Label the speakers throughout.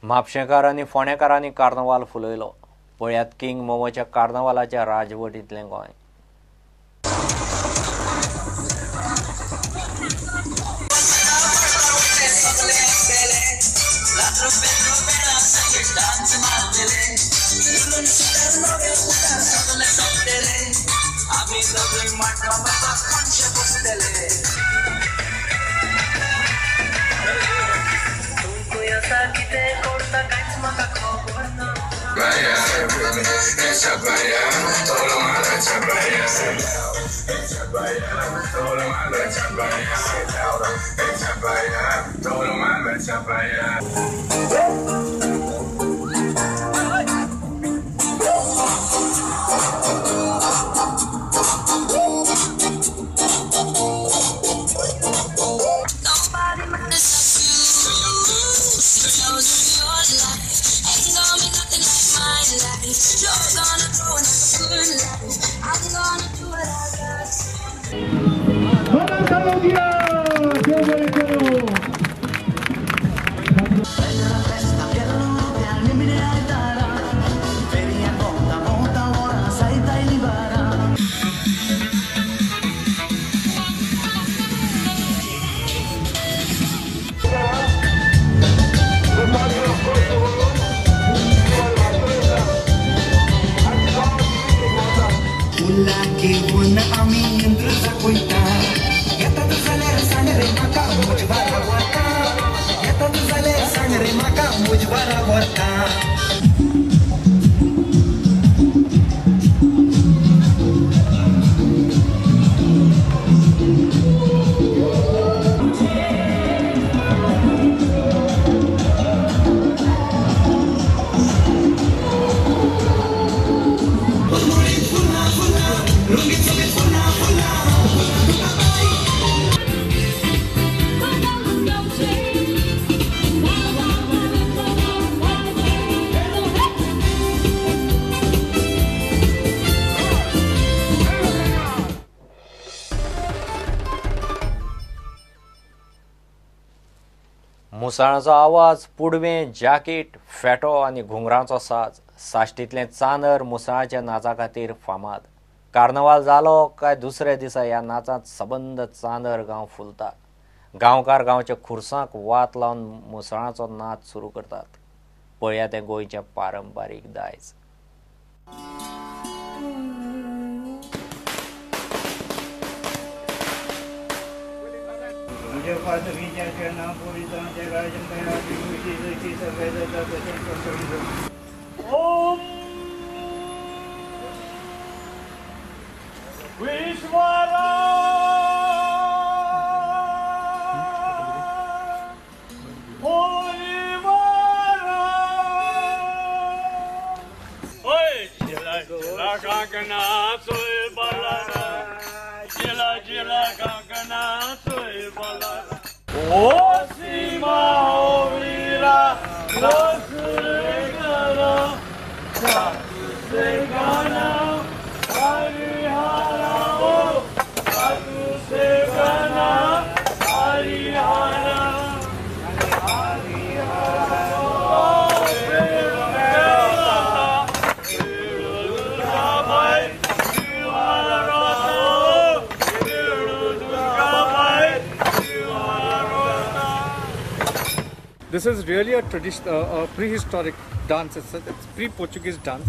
Speaker 1: म्हापशेंकार आनी फोंडेकारांनी कार्नवाल फुलयलो. पळयात किंग मोमोच्या कार्नवालाच्या राजवटींतलें गोंय. मुसाळाचो आवाज, पुडवें, जाकीट, फेटो आनी घुंगरांचो साज. साश्टींतलें चांदर मुसळाच्या नाचा खातीर फामाद. कार्नवाल जालो काय दुसऱ्या दिसा ह्या नाचांत सबंद चांदर गांव फुलता. गांवकार गांवच्या खुर्सांक वात लावन मुसळाचो नाच सुरू करतात. पळया तें गोंयचें पारंपारीक दायज.
Speaker 2: Om विश्वरा
Speaker 3: This is really a traditional, prehistoric dance. It's pre-Portuguese dance,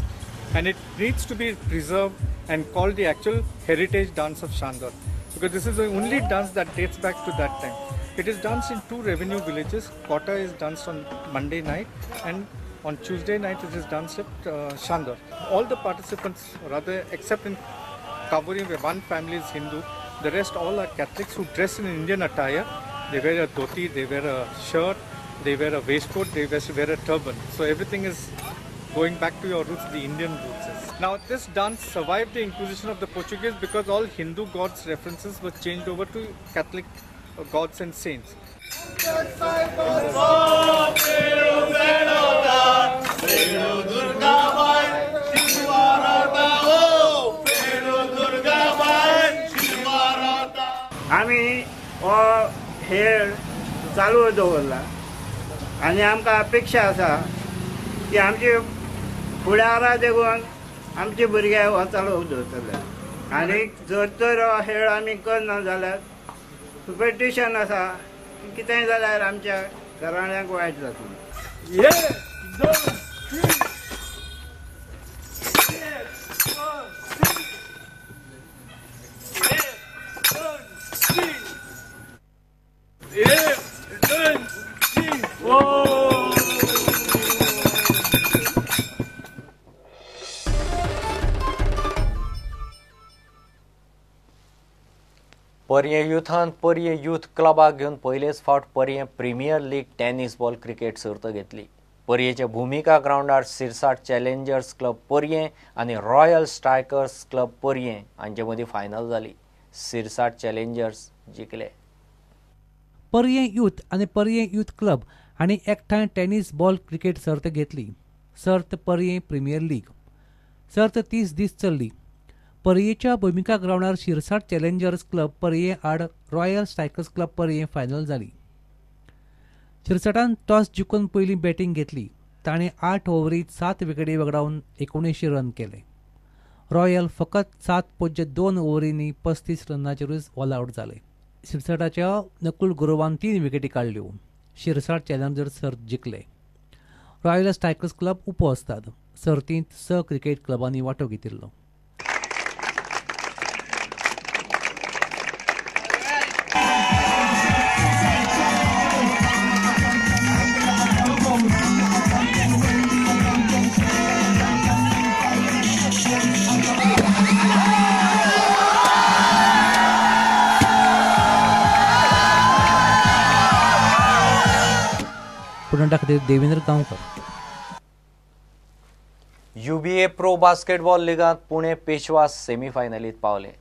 Speaker 3: and it needs to be preserved and called the actual heritage dance of Chandor, because this is the only dance that dates back to that time. It is danced in two revenue villages. Kota is danced on Monday night, and on Tuesday night it is danced at Chandor. All the participants, rather except in Kavuri, where one family is Hindu, the rest all are Catholics who dress in Indian attire. They wear a dhoti, they wear a shirt, they wear a waistcoat, they wear a turban. So everything is going back to your roots, the Indian roots. Now this dance survived the Inquisition of the Portuguese because all Hindu gods references were changed over to Catholic gods and saints.
Speaker 2: आमी हो खेळ चालू दवरला.
Speaker 4: आनी आमकां अपेक्षा आसा की आमचे फुडारा देखून आमचे भुरगे हो चालू दवरतले आनी जर तर हो खेळ आमी करना जाल्यार सुपरस्टिशन आसा कितेंय जाल्यार आमच्या घराण्यांक वायट जातलें.
Speaker 1: पर्यें युथान पर्यें यूथ क्लबाक घेवन पयलेच फावट Poriem premier league tennis ball cricket सर्त घेतली. पर्येच्या भुमिका ग्रावंडार सिरसाट चॅलेंजर्स क्लब पर्यें आनी रॉयल स्ट्रायकर्स क्लब पर्यें हांचे मदीं फायनल जाली. सिरसाट चॅलेंजर्स जिखले.
Speaker 5: पर्यें यूथ आनी पर्यें यूथ क्लब हांणी एकठांय टेनिस बॉल क्रिकेट सर्त घेतली. सर्त पर्यें प्रिमियर लीग. सर्त 30 दीस चल्ली. पर्येच्या भुमिका ग्रावंडार शिरसाट चॅलेंजर्स क्लब पर्यें आड royal Strikers club Poriem final जाली. शिरसाटान टॉस जिखून पयलीं बॅटींग घेतली. ताणें 8 ओव्हरीत 7 विकेटी वगडावन 79 रन केले. रॉयल फकत 7.2 ओव्हरींनी 35 रनाचेरूच ऑल आवट जाले. शिरसाटाच्या नकुल गुरवान 3 विकेटी काडल्यो. शिरसाट चॅलेंजर्स सर्त जिखले. रॉयल स्ट्रायकर्स क्लब उपअस्ताद. सर्तींत 6 क्रिकेट क्लबांनी वांटो घेतिल्लो. Devendra Gaonkar.
Speaker 1: UBA pro basketball लिगांत Pune Peshwa सेमीफायनलीत पावले.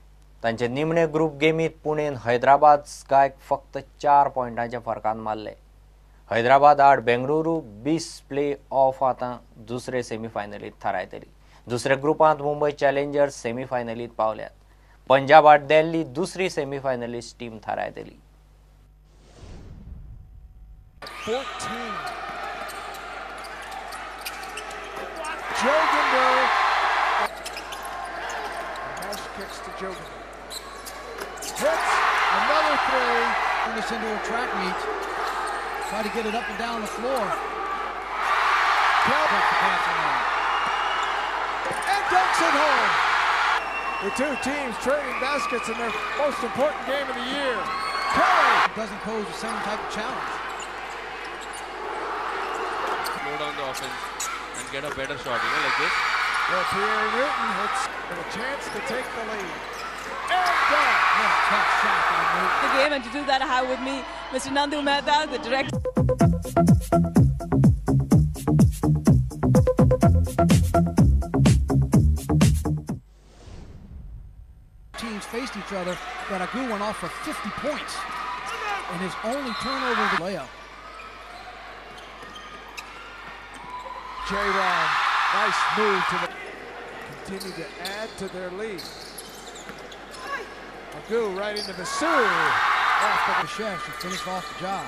Speaker 1: तांचे निमणे ग्रुप गेमीत पुणेन हैदराबाद स्कायक फक्त 4 पॉयंटांच्या फरकान मारले. हैदराबाद आड बेंगळुरू 20 प्ले ऑफ आतां दुसरे सेमीफायनलीत थारायतली. दुसऱ्या ग्रुपांत मुंबय चॅलेंजर्स सेमीफायनलीत पावल्यात. पंजाब आड दिल्ली दुसरी सेमीफायनलिस्ट team थारायतली.
Speaker 6: 14. Joginder. Mesh kicks to Joginder. Hits another three.
Speaker 7: Turn this into a track meet. Try to get it up and down the floor.
Speaker 6: Kel
Speaker 7: the passing lane.
Speaker 6: And dunks it home. The two teams trading baskets in their most important game of the year. Kelly
Speaker 7: doesn't pose the same type of challenge.
Speaker 8: Slow down the offense and get a better shot, you know, like this.
Speaker 6: Well, Pierre Newton hits with a chance to take the lead. And done.
Speaker 7: What a tough shot by Newton.
Speaker 9: The game, and to do that, I have with me Mr. Nandu Mehta, the director.
Speaker 7: Teams faced each other, but Agu went off for 50 points, and his only turnover was the layup.
Speaker 6: J-Ron, nice move to the... Continue to add to their lead. Agu right into Vassou. Off the
Speaker 7: Shesh, who finished off the job.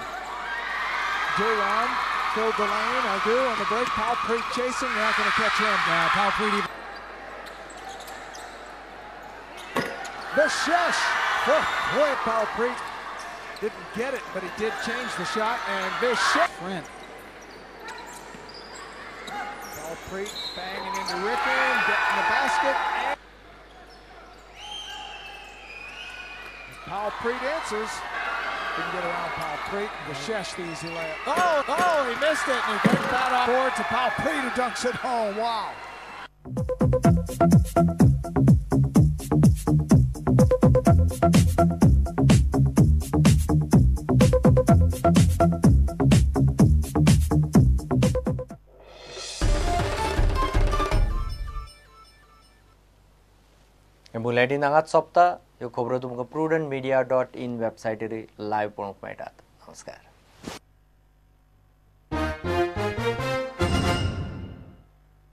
Speaker 6: J-Ron filled the lane. Agu on the break. Palpreet chasing. They're not going to catch him.
Speaker 7: Yeah, Palpreet even...
Speaker 6: Vishesh for point. Palpreet didn't get it, but he did change the shot, and Vishesh.
Speaker 7: Friend.
Speaker 6: Palpreet banging into Ricken, getting the basket. And Palpreet answers. Didn't get around Palpreet. Vishesh the easy layup. Oh, he missed it, and he got that off board to Palpreet, who dunks it home. Wow.
Speaker 1: Bulletin हांगाच सोंपता. ह्यो खबरो तुमकां prudentmedia.in वेबसायटीर live पळोवंक मेळटात. नमस्कार.